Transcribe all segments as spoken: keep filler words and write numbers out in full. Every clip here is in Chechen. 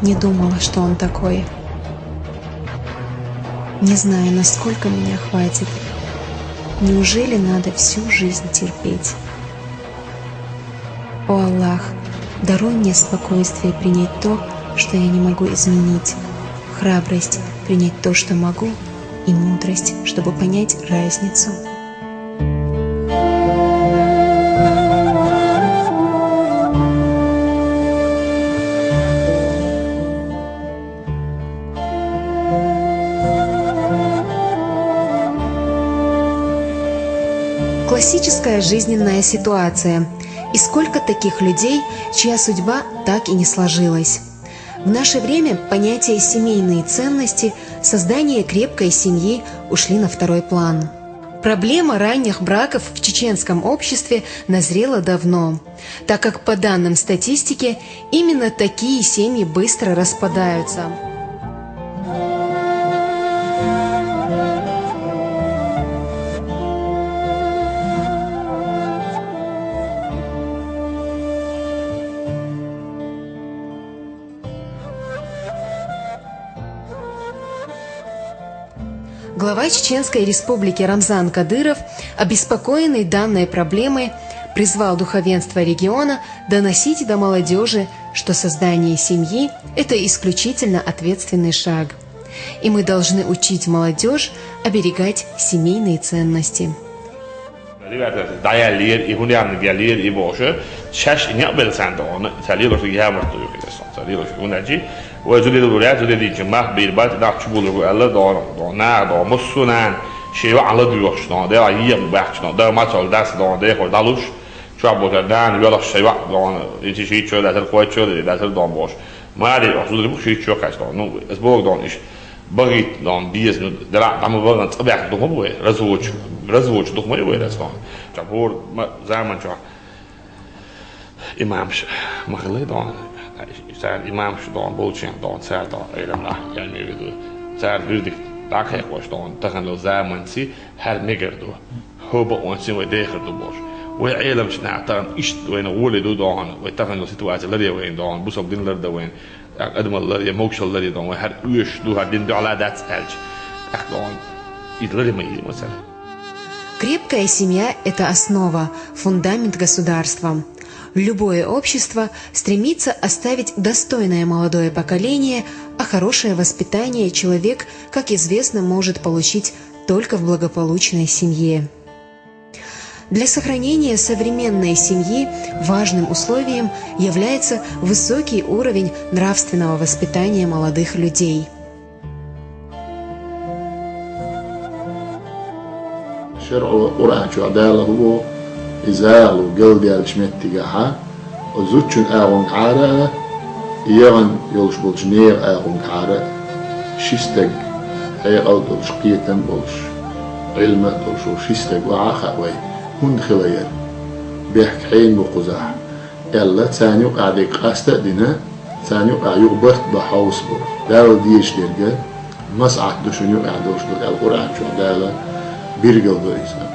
Не думала, что он такой. Не знаю, насколько меня хватит. Неужели надо всю жизнь терпеть? О Аллах, даруй мне спокойствие принять то, что я не могу изменить, храбрость принять то, что могу, и мудрость, чтобы понять разницу. Классическая жизненная ситуация. И сколько таких людей, чья судьба так и не сложилась. В наше время понятия семейные ценности, создание крепкой семьи ушли на второй план. Проблема ранних браков в чеченском обществе назрела давно, так как, по данным статистики, именно такие семьи быстро распадаются. Глава Чеченской Республики Рамзан Кадыров, обеспокоенный данной проблемой, призвал духовенство региона доносить до молодежи, что создание семьи — это исключительно ответственный шаг. И мы должны учить молодежь оберегать семейные ценности. Ливерде дӀаяьллера, и хӀун яьннарг яьллера, и бохуш, шаьш и некъ белла царна догӀана, ца лелош яхӀ-март ду юхилесан, ца лелош хӀун аьлчи, вай зуда лур яц, зуда дийча мах бийр бац, нах чу булур бу аьлла догӀана, догӀана, наха догӀана, массо а нана, шен йоӀ ладоьгӀуш догӀана, дегӀа егӀа баьхча догӀана, дагӀа мацалла дац догӀана, дехар дӀалуш, чохь болчара нана воьлхуш шен йоӀ догӀана, и чи шийчо дацар, кхойчо дацар догӀана бохуш. Маре охьа зударий бу шийчо кхаьчна догӀана. Ну, ас боху догӀана иштта. БагӀийта догӀана беза, ну, дара дӀа ма вахана цӀа баьхна духу ма бу вай, разводчик, разводчик духу ма ю вай ас догӀана. Ча бора ма заман чохь имамаш ма хилла догӀана. Цара имамаш догӀана болчийн догӀана, цара догӀана Ӏелам нах, я имею в виду, цара вердикт дӀакхайкхош догӀана, тахана йолу заманций хӀара мегар ду. ХӀоба а онций вай дехар ду бохуш. Вай Ӏеламчу наха тахана иштта вайна гӀоле ду догӀана, вай тахана йолу ситуаци ларъе вайна догӀана, бусалба дин лардан вайна, тӀаккха адамалла ларъе, могушалла ларъе догӀана, вай хӀара оьшуш ду, хӀара дин дуьхьал а дац аьлча, тӀаккха догӀана иза ларъе ма еза ма цара. Крепкая семья — это основа, фундамент государства. Любое общество стремится оставить достойное молодое поколение, а хорошее воспитание человек, как известно, может получить только в благополучной семье. Для сохранения современной семьи важным условием является высокий уровень нравственного воспитания молодых людей. ШарӀо Къуръан чохь Дала хӀун боху, и захало галдаьллачу меттигехь, оцу зудчун агӀонгахьара а, и яхана йолуш болчу нехан агӀонгахьара а, ши стаг, хьекъал а долуш, кхетам а болуш, Ӏилма а долуш волу ши стаг охьа а хаьа вай, хӀунда хила яра? Бехк хьенан бу кхузахь? Аьлла, царна юкъахь дерг къаста а дина, царна юкъахь юха барт бан хьовса бо. Далла дезаш дерг, масхьат ду шуна юкъахь долуш ду аьлла, Къуръан чохь Дала билгал до иза.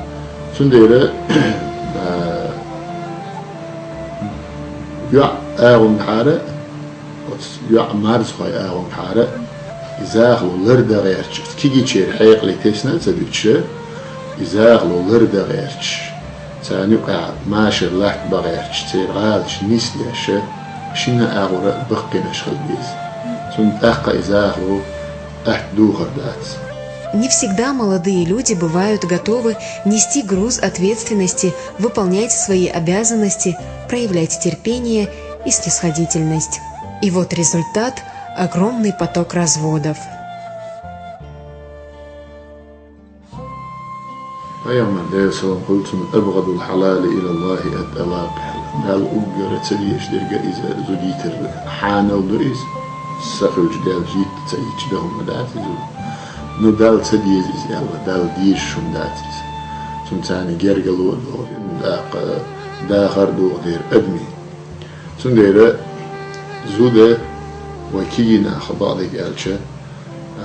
Цундела, а, йоӀ агӀонгахьара а, оцу йоӀ марзхой агӀонгахьара а, и захало лардан гӀерташ, оцу кегийчеран хьекъале тесна а ца дуьтуш, и захало лардан гӀерташ, царна юкъахь машар латтабан гӀерташ, церан гӀалаш нисдеш, шина агӀора а баккхийнаш хила беза. Цунна тӀаккха и захало атта духар дац. Не всегда молодые люди бывают готовы нести груз ответственности, выполнять свои обязанности, проявлять терпение и снисходительность. И вот результат — огромный поток разводов. Пайхамар, Делера салам хуьлда цунна, «أبغض الحلال إلى الله الطلاق» аьлла. Далла уггар ца дезаш дерг иза зуда йитар ду. Хьанал ду иза, са хуьлуш даьлча йитта ца йитча дан хӀума дац иза. Ну, Далла ца деза иза аьлла, Далла дезаш хӀума дац иза. Цунна царна гергало а догӀу, тӀаккха дахар а доху дера адамийн. Цундела зуда вай кегий нах бакъдерг аьлча,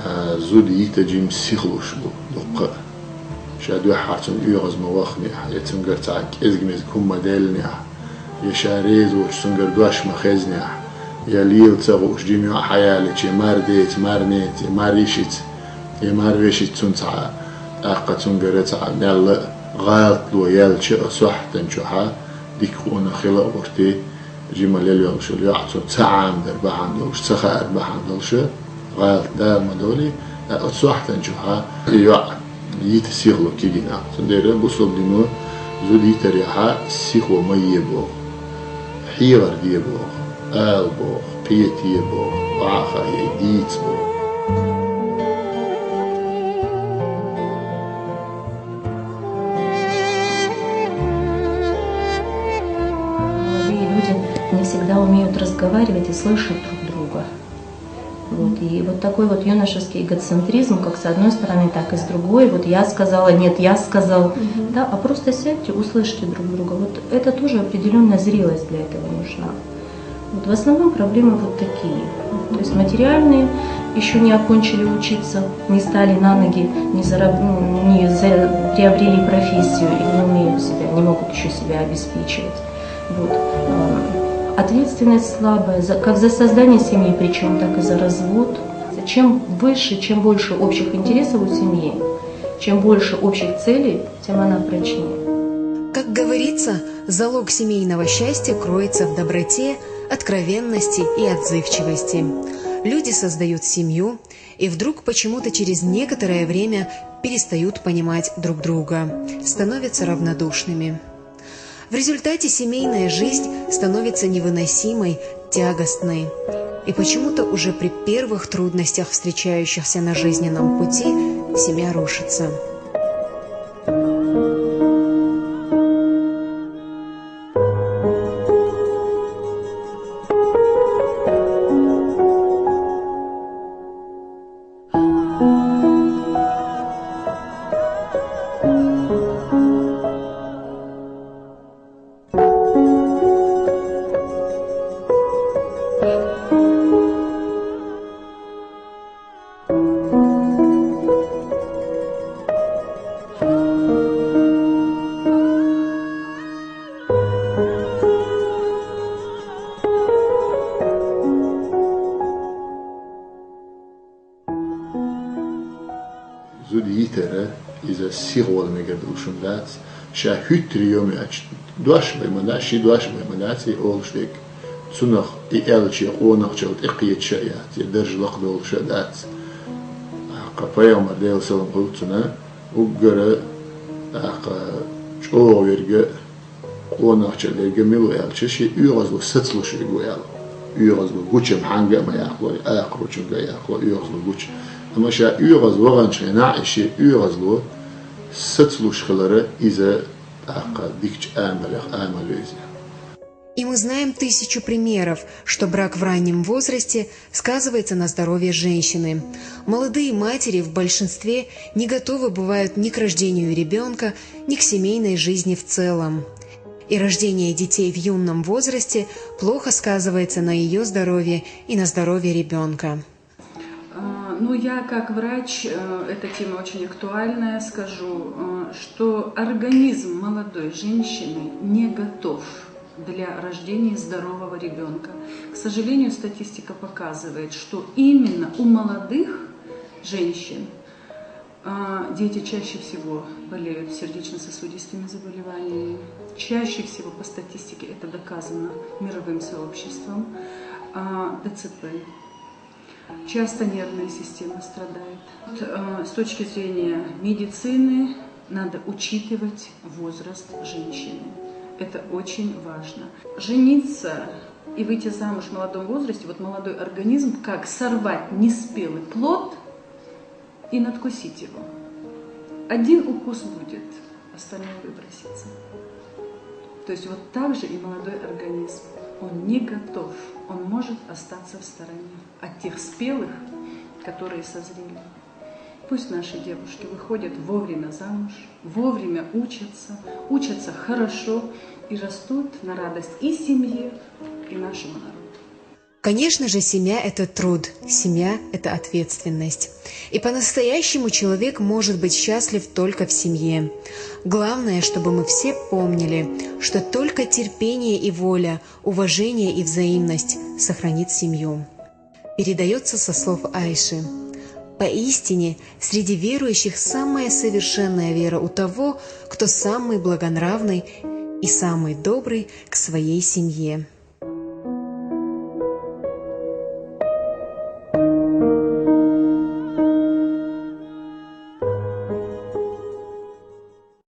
а, зуда йита жима сихалуш бу дуккха а. Ша дуьххьара цунна оьгӀаз ма вахнехь, я цуьнгара цхьа кӀезиг-мезиг хӀума ма деллинехь, я ша реза воцуш цуьнгара дош ма хезнехь, Я лела ца гӀуш жима йоӀ хьаялича, я мар деца, мар неца, я мар йишица, я мар вешица цунца хьа, тӀаккха цунгара ца хьа мелла а гӀалат ло яьлча, а сохьтанчу хьа дика къонах хила а гӀорти, жима лелош йола йоӀ цо ца Ӏамадар бахьана долуш, ца хаар бахьана долуш, гӀалат дала ма долий, а оцу сохьтанчу хьа и йоӀ йита сихло кигина. Цундела бусалба дино зуда йитарехьа сихо ма е боху, хьехар де боху, ала боху, кхета е боху, ваха е дийца боху. Молодые люди не всегда умеют разговаривать и слышать друг друга. Вот. И вот такой вот юношеский эгоцентризм, как с одной стороны, так и с другой. Вот я сказала, нет, я сказал. Да, а просто сядьте, услышьте друг друга. Вот это тоже определенная зрелость для этого нужна. Вот в основном проблемы вот такие. То есть материальные, еще не окончили учиться, не стали на ноги, не, зараб- не за- приобрели профессию и не умеют себя, не могут еще себя обеспечивать. Вот. Ответственность слабая, за, как за создание семьи, причем так и за развод. Чем выше, чем больше общих интересов у семьи, чем больше общих целей, тем она прочнее. Как говорится, залог семейного счастья кроется в доброте, откровенности и отзывчивости. Люди создают семью и вдруг почему-то через некоторое время перестают понимать друг друга, становятся равнодушными. В результате семейная жизнь становится невыносимой, тягостной. И почему-то уже при первых трудностях, встречающихся на жизненном пути, семья рушится. Зуда йитар, иза сихвала мегар долуш хӀума дац, ша хӀуьттара йома йоцуш, дош бен ма дац, ши дош бен ма дац, и олуш дерг. Цунах и аьлча, я къонахчалла тӀекхеташ а яц, я дарж лакхадолуш а дац. ТӀаккха пайхамар, Делан салам хуьлда цунна, уггара, тӀаккха чӀогӀа верг а, къонахчалла ерг а мила ву аьлча, шен оьгӀазло сацалуш верг ву аьлла. ОьгӀазло гуча-м хьанга а ма яьккхалой, акхарочунга а яьккхалой оьгӀазло гуча. Амма ша оьгӀаз ваханчу хенахь а шен оьгӀазло сацалуш хилар иза тӀаккха дикачу амалех амал ю иза. И мы знаем тысячу примеров, что брак в раннем возрасте сказывается на здоровье женщины. Молодые матери в большинстве не готовы бывают ни к рождению ребенка, ни к семейной жизни в целом. И рождение детей в юном возрасте плохо сказывается на ее здоровье и на здоровье ребенка. А, Ну, я как врач, э, эта тема очень актуальная, скажу, э, что организм молодой женщины не готов для рождения здорового ребенка. К сожалению, статистика показывает, что именно у молодых женщин а, дети чаще всего болеют сердечно-сосудистыми заболеваниями. Чаще всего по статистике это доказано мировым сообществом. А, Д Ц П. Часто нервная система страдает. Вот, э, с точки зрения медицины надо учитывать возраст женщины. Это очень важно. Жениться и выйти замуж в молодом возрасте, вот молодой организм, как сорвать неспелый плод и надкусить его. Один укус будет, остальное выбросится. То есть вот так же и молодой организм. Он не готов, он может остаться в стороне от тех спелых, которые созрели. Пусть наши девушки выходят вовремя замуж, вовремя учатся, учатся хорошо и растут на радость и семье, и нашему народу. К Конечно же, семья — это труд, семья — это ответственность. И по-настоящему человек может быть счастлив только в семье. Главное, чтобы мы все помнили, что только терпение и воля, уважение и взаимность сохранит семью. Передается со слов Айши: «Поистине, среди верующих самая совершенная вера у того, кто самый благонравный и самый добрый к своей семье».